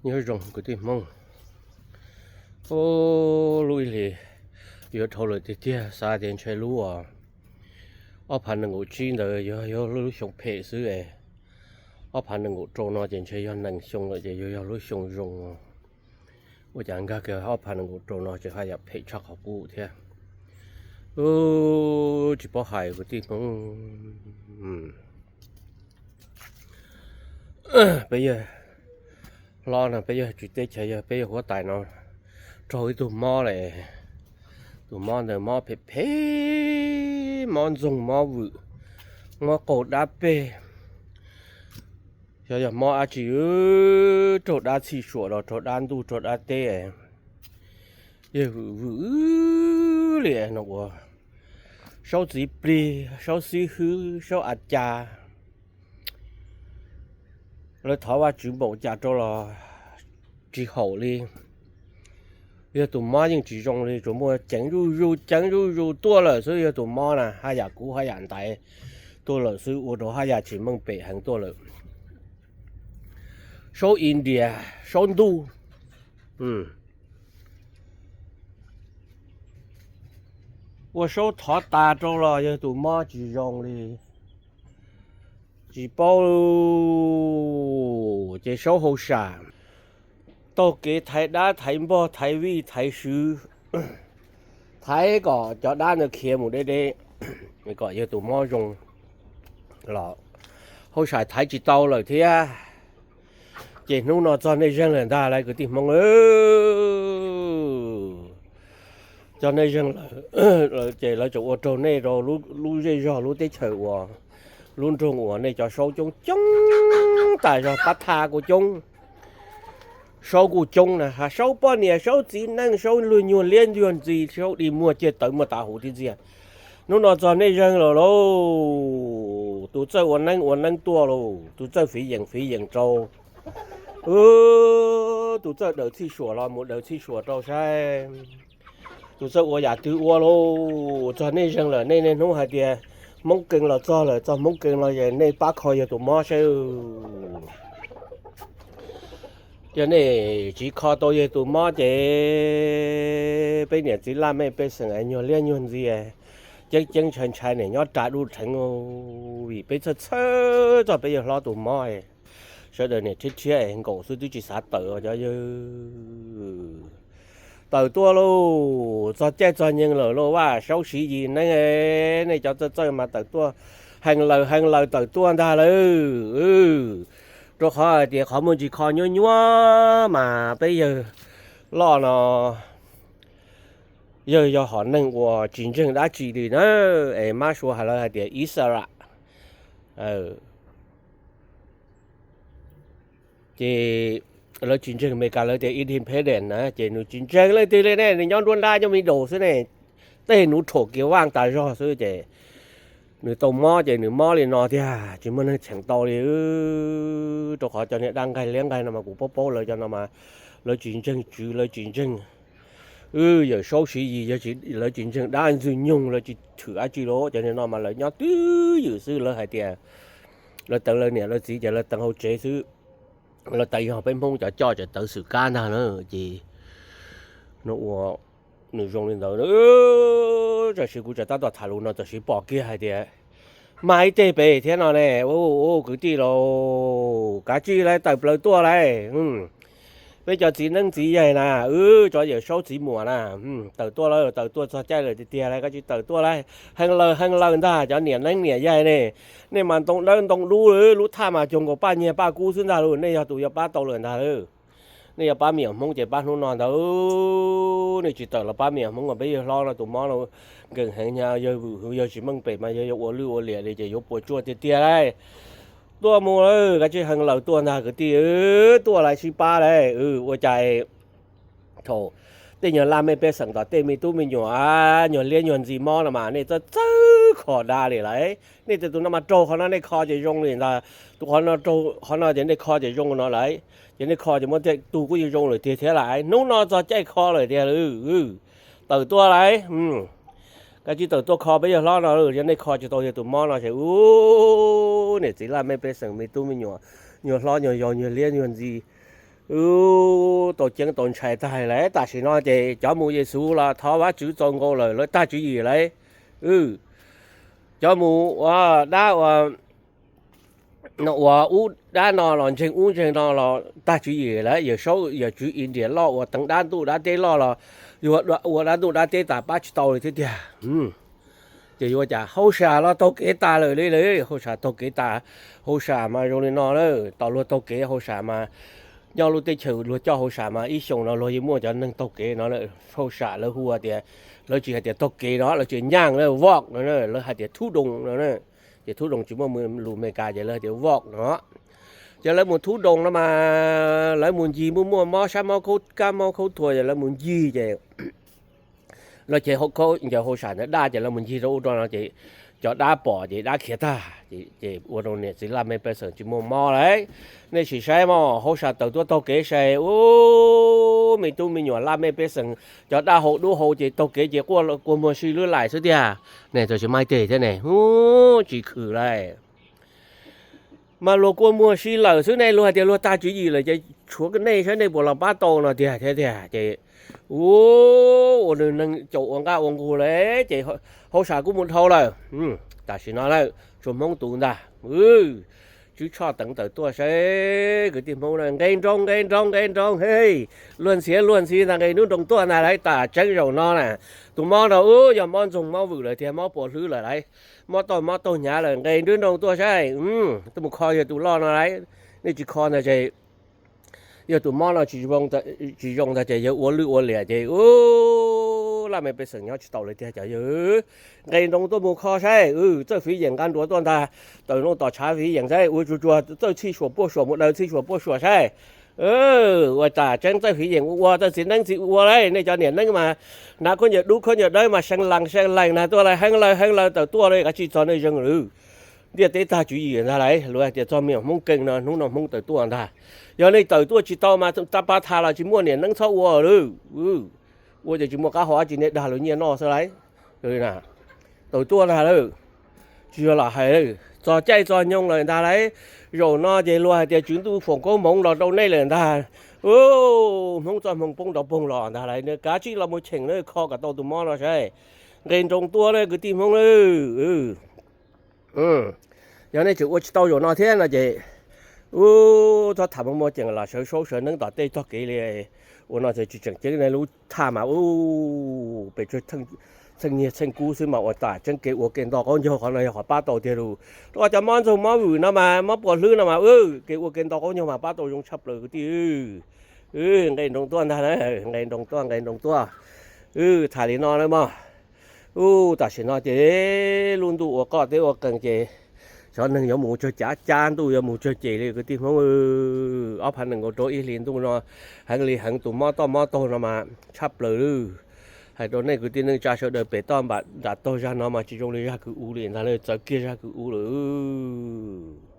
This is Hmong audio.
Nyob zoo kwv tij Hmoob. Lub ib hlis yuav dhau lawm tiag tiag, xav tias ntshe lub ob phav nees nkaum tsib ntawd yog yog lub xyoo phem xwb es ob phav nees nkaum rau no ces ntshe yog nees xyoo lawm ces yuav yog lub xyoo zoo. Ua cas nkag kiag ob phav nees nkaum rau no ces haj yam phem tshaj qhov qub thiab. Tsis paub hais kwv tij Hmoob. Peb yawg hlob no, peb yawg tswv teb chaws, yog peb yawg huab tais no raug ib tug mob lawm. Tus mob ntawd mob phem phem, mob ntxoog, mob vwm, mob qaug dab peg. Xyov yog mob dab tsi, raug dab txhij suam los raug dab ntuj raug dab teb, yawg vwm vwm li no ua. Saub txiv plig, saub xib hwb, saub a cas, lawv thov Vajtswv npaum cas rau los tsis haum li. Yog tus mob yeej tsis zoo li, tsuas muaj ceev zuj zus ceev zuj zus tuaj lawm xwb. Yog tus mob na haj yam kub haj yam ntaiv tuaj lawm xwb, ua rau haj yam tsis meej pem heev tuaj lawm. Saub India, saub ntuj, ua saub thov tas rau los yog tus mob tsis zoo li. Tsis paub, ces saub hauj sam taug kev thaiv dab thaiv npog thaiv vij thaiv swv, thaiv kom cov dab ntawd khiav mus deb deb, kom yog tus mob zoo los hauj sam thaiv tsis tau lawm thiab. Ces hnub no txog nej zeeg lawm ntag lauj kwv tij Hmoob. Txog nej zeeg lawm ces lawv tseem ua raug nej rau lub zej zog lub teb chaws uas, lub nroog uas nej cov saub coob coob tas zog, pab tha kuj coob, saub kuj coob na, saub poj niam, saub txiv neej, saub luag nyuag liab nyuag ntxi, saub dig muag ciaj tawv muag tav huv tib ntxiag. Hnub no txog nej zeeg lawm lauj. Tus txawj ua neeb ua neeb tuaj lauj, tus txawj fiv yeem fiv yeem rau, tus txawj daws txhij suam los mus daws txhij suam rau saib, tus txawj ua yam twg ua lauj. Txog nej zeeg lawm, nej niaj hnub hais tias Hmoob Kees los txog lawm, txog Hmoob Kees los es nej pab kho yog tus mob saib. Yog nej tsis kho tau yog tus mob ces peb niam txiv laj mej pej xeem nyuag liab nyuag ntxi, ceeb ceeb ntshai ntshai niam nyob ras dub rheev, vim peb txhawj txhawj txog peb yawg hlob tus mob. Sawv daws niam rhiab rhiab nkaum xwb twb tsis xav tawm os cov yawg. Tawm tuaj lauj, txog caij txog nyeeg lawm lauj, Vaj Saub Siv Yis Neeb, nej cov txawj txawj mas tawm tuaj, hee lawm hee lawm tawm tuaj ntag lauj. Rau qhov hais tias qhov muaj ntsis kho nyuab nyuab mas peb yawg loj no yawg yog hom neeg uas tsis ntseeg dab tsi li na, es mab suav hais lawv hais tias Ixaram. Ces lawv tsis ntseeg Amelikas lawv tias independent na, ces nws tsis ntseeg leej twg li ne, nws nyob nruab nrab nyob me daus xwb ne, tej nuv rhaum kiav vaj tas zog xwb ces nws tau mob ces nws mob li no tiag, tsis muaj neeg cheem tau li. Rau qhov cov niag dab nqaij liab nqaij no mas kuv paub paub lawv cov no mas lawv tsis ntseeg tswv, lawv tsis ntseeg. Wb yawm Saub Siv Yis, lawv tsis ntseeg dab ntxwg nyoog, lawv tsis thwm dab tsi los cov niag no mas lawv nyob twj ywm xwb. Lawv hais tias lawv teev lawv niam lawv txiv ces lawv teev hauv tsev xwb, lawv teev yog peb Hmoob cov coj ces tawv xwm kab ntag na. Ces no ua nws zoo li ntawd. Tam sim kuv tseem tab tom tham lus no tam sim pom kiag hais tias mag ib teg pem thiab no ne. Ua kwv tij lauj, kav tsij lawv tawm plaws tuaj lauj. Peb cov txiv neeb txiv yaig na, wb cov yawm Saub txiv muam na, tawm tuaj lauj, tawm tuaj txog caij lawm tiag tiag lauj, kav tsij tawm tuaj lauj. Hee lawm hee lawm ntag cov niam neeb niam yaig ne. Nej mas ntoo dawb ntoo dub, lub thaj mas cuag nkaus paj nyiag paj kub xwb ntag lauj. Nej yog tus yuav pab tau lawm ntag lauj. Nej yuav pab me nyuam Hmoob ces pab hnub no ntag. Nej tsis tawm los pab me nyuam Hmoob, peb yawg hlob no tus mob no nkees heev, yawg vwm hwv, yawg tsis meej pem mas yawg yuav ua lwj ua liam li ces yuav puas tsuaj tiag tiag lauj. Tuaj mus lauj, kav tsij hee lawm tuaj ntag kwv tij, tuaj lauj sib pab lauj. Ua cas thaum tej nyuag laj mej pej xeem tom tej me tub me nyuam nyuag liab nyuag ntxi mob no mas nej txawj txawj kho dab li lauj. Nej tias tus no mas raug qhov no nej kho ces zoo li ntag, tus qhov no raug qhov no ces nej kho ces zoo no lauj. Ces nej kho ces muab tej tug kuj yeej zoo lawm tiag thiab lauj. Hnub no txog caij kho lawm tiag lauj. Tawm tuaj lauj. Kav tsij tawm tuaj kho peb yawg hlob no, yog nej kho tsis tau yog tus mob no ces ub, niam txiv laj mej pej xeem me tub me nyuam, nyuag hlob nyuag yau nyuag liab nyuag ntxi, Ub, tau ceeb tau ntshai tag lawm. Tam sim no ces cov mus Yexus los thov Vajtswv txaus nkaus lawm, lawv tag tswv yim lawm. Cov mus ua dab ua, ua ub dab no los ntseeg ub ntseeg no los tag tswv yim lawm. Yawm saub yawm tswv India loj uas teev dab ntuj dab teb loj los yog ua dab ntuj dab teb tas pab tsis tau li thiab tiag. Ces yuav cas Hauj Sam los taug kev tas lawm li lawm. Hauj Sam taug kev tas, Hauj Sam mas zoo li no na, tau luag taug kev Hauj Sam mas nyob lub teb chaws luag coj Hauj Sam mas ib xyoos no luag yeej muaj cov neeg taug kev no. Hauj Sam lawv hu tias, lawv tsis hais tias taug kev no, lawv tsis nyaj na, vok no, lawv hais tias thub doo no. Ces thub doo tsis muaj lus Amelikas ces lawv hais tias vok no. Ces lawv mus thub doo no mas lawv mus ncig muaj muaj mob sab mob khaub kab mob khaub thuas ces lawv mus ncig ces lawv ces ncaws Hauj Sam ntawd daj ces lawv mus ncig rau ub rau no ces cov dab pom ces dab khiav tag ces ua rau niam txiv laj mej pej xeem tsis muaj mob lawm. Nej sim saib mog, Hauj Sam tawm tuaj taug kev sai ub, me tub me nyuam laj mej pej xeem cov dab hau dub hau ces taug kev ces quaj kua muag si lwb laim xwb tiag. Nej txawm tsis maib teg thiab ne, ub, tsis khwm lawm. Mas luag kua muag si lawm xwb ne, luag hais tias luag tag tswv yim lawm ces tshuav nej saib nej puas los pab tau no tiag thiab tiag ces ub, ua nws neeg caum ua nqaj ua nqug lawm ces Hauj Sam kuj mus dhau lawm. Tam sim no lawm tshuav Hmoob tus ntag. Tswb Tshoj teev tawm tuaj saib kwv tij Hmoob na, nqe nroog nqe nroog nqe nroog he, luag ntxhi luag ntxhi ntag, nqe nruab nroog tuaj ntag lauj. Tam tseeb zaum no na, tus mob no ub yog mob ntxoog mob vwm lawm tiag, mob puas hlwb lawm lauj, mob tauj mob tauj hnyav lawm, nqe nruab nroog tuaj saib. Tuaj mus kho yog tus loj no lauj, nej tsis kho ntag ces yog tus mob no tsis zoo ntag ces yawg ua lwj ua liam ces ub, laj mej pej xeem nyob tsis tau lawm tiag cov yawg. Nqe nroog tuaj mus kho saib, txawj fiv yeem nqa nruas tuaj ntag, tawm nroog tom tshav fiv yeem saib, ua tsuag tsuag txawj txhij suam puaj suam mus daws txhij suam puaj suam saib. Ua tam tseeb txawj fiv yeem ua ua, txawj txiv neeb txiv ua lauj, nej cov niam neeb mas hnav khaub ncaws dub khaub ncaws dawb mas seev lees seev lees na, tuaj lawm heev lawm heev lawm, tawm tuaj lawm kav tsij txog nej zeeg lawm. Ntiaj teb tag tswv yim ntag lauj, luag hais tias txog me nyuam Hmoob Keej no hnub no Hmoob tawm tuaj ntag. Yog nej tawm tuaj tsis tau mas pab tham los tsis muaj niam neeb txhob ua lawm. Ua ces tsis muaj qab hau dab tsi nej dag luag nyiaj noj xwb lauj. Tawm tuaj ntag lauj, tsis yog lam hais lauj, txog caij txog nyoog lawm ntag lauj. Zaum no ces luag hais tias Tswv Ntuj foom koob hmoov los rau nej lawm ntag. Hmoob txoj hmoo poob nrov poog los ntag lauj, kav tsij los mus cheem na, kho kom tau tus mob no saib. Nqe nroos tuaj na kwv tij Hmoob na. Yog nej tseem ua tsis tau zaum no thiab no ces, ub, txhob tham muaj muaj ceem los sawv saub sawv neeb tom tej tog kev li. Ua no tsis tseem ceeb, nej lub thaj mas ub, pes tsawg txheej nyiaj txheej kub xwb mas ua tas tseeb, kev ua ke nto qaub ncaug qhov no yog qhov pab tau tiag lauj. Rau qhov cov mob ntxoog mob vwm no mas mob puas hlwb no mas, kev ua ke nto qaub ncaug mas pab tau zoo tshaj plaws kwv tij. Nqe nroos tuaj ntag na, nqe nroos tuaj, nqe nroos tuaj. Tham li no na mog. Ub, tam sim no ces lub ntuj ua qoj teb ua qees ces cov neeg yuav mus tsawg cav, cab ntuj yuav mus tsawg ces li kwv tij Hmoob. Ob phav nees nkaum rau ib hlis ntuj no heev li heev, tus mob toj mob taug no mas tshaj plaws lawm. Hais rau nej kwv tij neej tsa sawv daws, pem toj nram taug zag no mas tsis zoo li zag kws ub li ntag lauj, txawv kiag zag kws ub lawm.